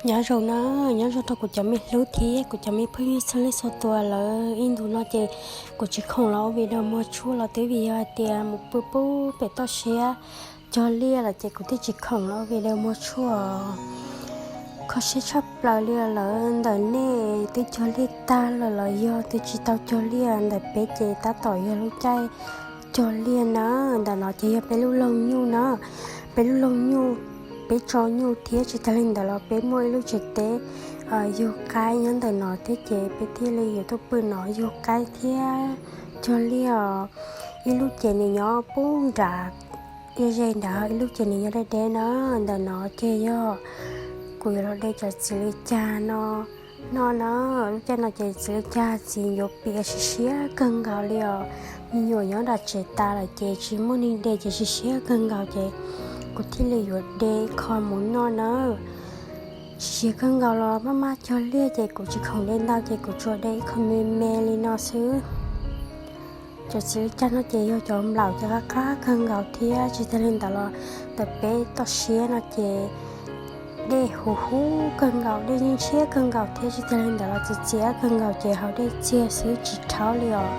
Nyob zoo na, nyob zoo rau kuv cov me hlub thiab kuv cov me phooj ywg txhua leej txhua tus lawm. Ib ntus no ces kuv tsis khoom los ua video muag tshuaj los twb vim yog hais tias mus pw pub pem toj siab cog liaj lawm ces kuv thiaj tsis khoom los ua video muag tshuaj. Kho siab tshaj plaws li lawm, ntawm nej twb cog liaj tag lawm los yog twb tsis tau cog liaj? Ntawm peb ces tab tom yog lub caij cog liaj na. Ntawm no ces yog peb lub loog nyuj na, peb lub loog nyuj, peb tso nyuj thiab tsis tag li ntawd los peb muaj ib lub tsev teb yug qaib nyob ntawm no thiab ces peb thiaj li yuav tuaj pw no yug qaib thiab cog liaj os. Ib lub ces nws nyob pub nram ze ze nrad, ib lub ces nws nyob deb deb na. Ntawm no ces yog kuv yuav los de cov txiv lws cag no noj na. Lub caij no ces txiv lws cag txiv yuav piam siab siab kawg nkaus li os. Me nyuam nyob nram tsev tas lawm ces tsis muaj neeg de ces siab siab kawg nkaus ces kuv thiaj li yuav de ib qho mus noj na. Siab siab kawg nkaus los maj maj cog liaj ces kuv tsis khoom de ntau ces kuv tsuas de ib qho me me li no xwb. Cov txiv lws cag no ces yog cov nplaum cov qab qab kawg nkaus thiab tsis tag li ntawd los ntawm peb toj siab no ces dej huv huv kawg nkaus, dej ntshiab kawg nkaus thiab tsis tag li ntawd los txias txias kawg nkaus ces haus dej txiag xwb tsis rhaub li os.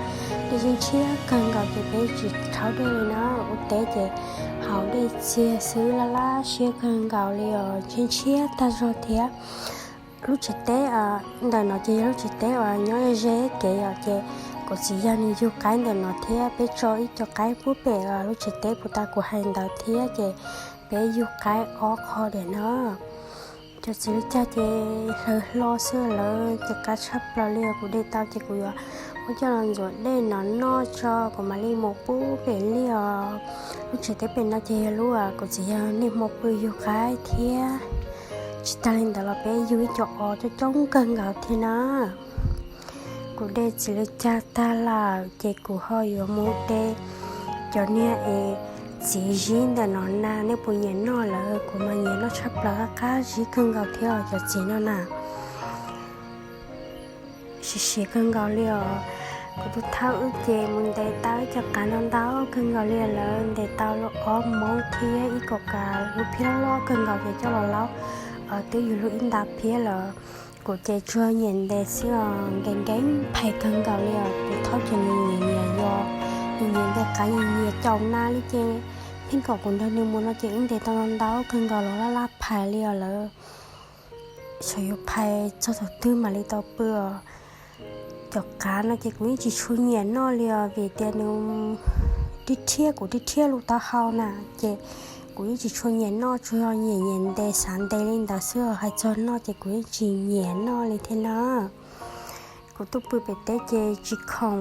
Dej ntshiab kawg nkaus ces peb tsis rhaub dej li na. Ua teb ces haus dej txiag xwb, laj laj siab kawg nkaus li os, ntshiab ntshiab tag zog thiab. Lub tsev teb ntawm no ces yog lub tsev teb uas nyob ze kev os, ces kuv txiv yawg nws yug qaib ntawm no thiab peb tso ib co qaib pub pem lub tsev teb puas tas kuv hais ntawd thiab ces peb yug qaib ob qho diam no. Cov txiv lws cag ces hlaws hlo xwb lawm, ces qab tshaj plaws li os. Kuv de tau ces kuv yuav muab coj los ntxuav dej no noj tso kuv mam li mus pub pem liaj os. Lub tsev teb pem no ces yog lub kuv txiv yawg niaj hmo pw yug qaib thiab tsis tag li ntawd los peb yug ib co os coob coob kawg nkaus thiab na. Kuv de txiv lws cag tag lawm ces kuv ho yuav mus de cov niag es txiv zib ntawm no na, nej puas nyiam noj lawm? Kuv mas nyiam noj tshaj plaws, qab qab zib kawg nkaus thiab os cov txiv no na. Siav siav kawg nkaus li os. Kuv tus thawj wb ces mus ntes tau ib co qav no ntau kawg nkaus li lawm, ntes tau lub ob moob thiab ib kaum kas lub phiab loj loj kawg nkaus ces coj los laub twb yug lub ib nta phiab lawm. Kuv ces tsuas nyiam ntes xwb os, nkees nkees phais kawg nkaus li os. Tus thawj ces nws nyiam nyiam yos, nws nyiam ntes qav, nyiam nyiam caum nas li ces pheej kom kuv nrog nws mus no ces wb ntes tau ntau kawg nkaus los laj laj phais li os lawm. Xyov yuav phais txog thaum twg mam li tau pw os. Cov qav no ces kuv yeej tsis tshua nyiam noj li os, vim tias nws rhiab rhiab kuv rhiab rhiab lub taub hau na, ces kuv yeej tsis tshua nyiam noj, tsuas yog nyiam nyiam ntes, xav ntes li ntawd xwb os, hais txog noj ces kuv yeej tsis nyiam noj li thiab na. Kuv tuaj pw pem teb ces tsis khoom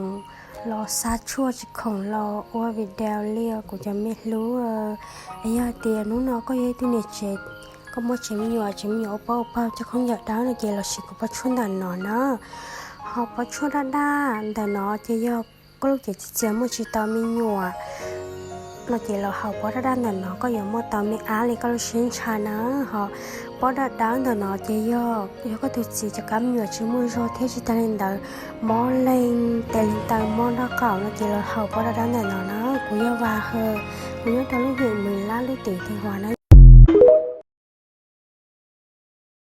los xa tshuaj, tsis khoom los ua video li os kuv cov me hlub. Yog hais tias hnub no koj yog ib tug niam tsev, koj muaj tsev me nyuam, tsev me nyuam ua pob ua pawg coj khaub ncaws dawb no ces los siv kuv pob tshuaj ntawm no na. Ho pob tshuaj daj daj ntawm no ces yog koj lub cev txias txias muaj tsis tau me nyuam no ces los haus pob daj daj ntawm no, koj yuav muaj tau me ab li koj lub siab ntshaw na. Ho pob daj dawb ntawm no ces yog, yog koj tus txiv cov kab me nyuam tsis muaj zog thiab tsis tag li ntawd mob leeg tes leeg taw mob nraub qaum no ces los haus pob daj dawb ntawm no na. Kuv yog Vam Hawm, kuv nyob rau lub huyện Mường Lát, lub tỉnh Thanh Hóa na.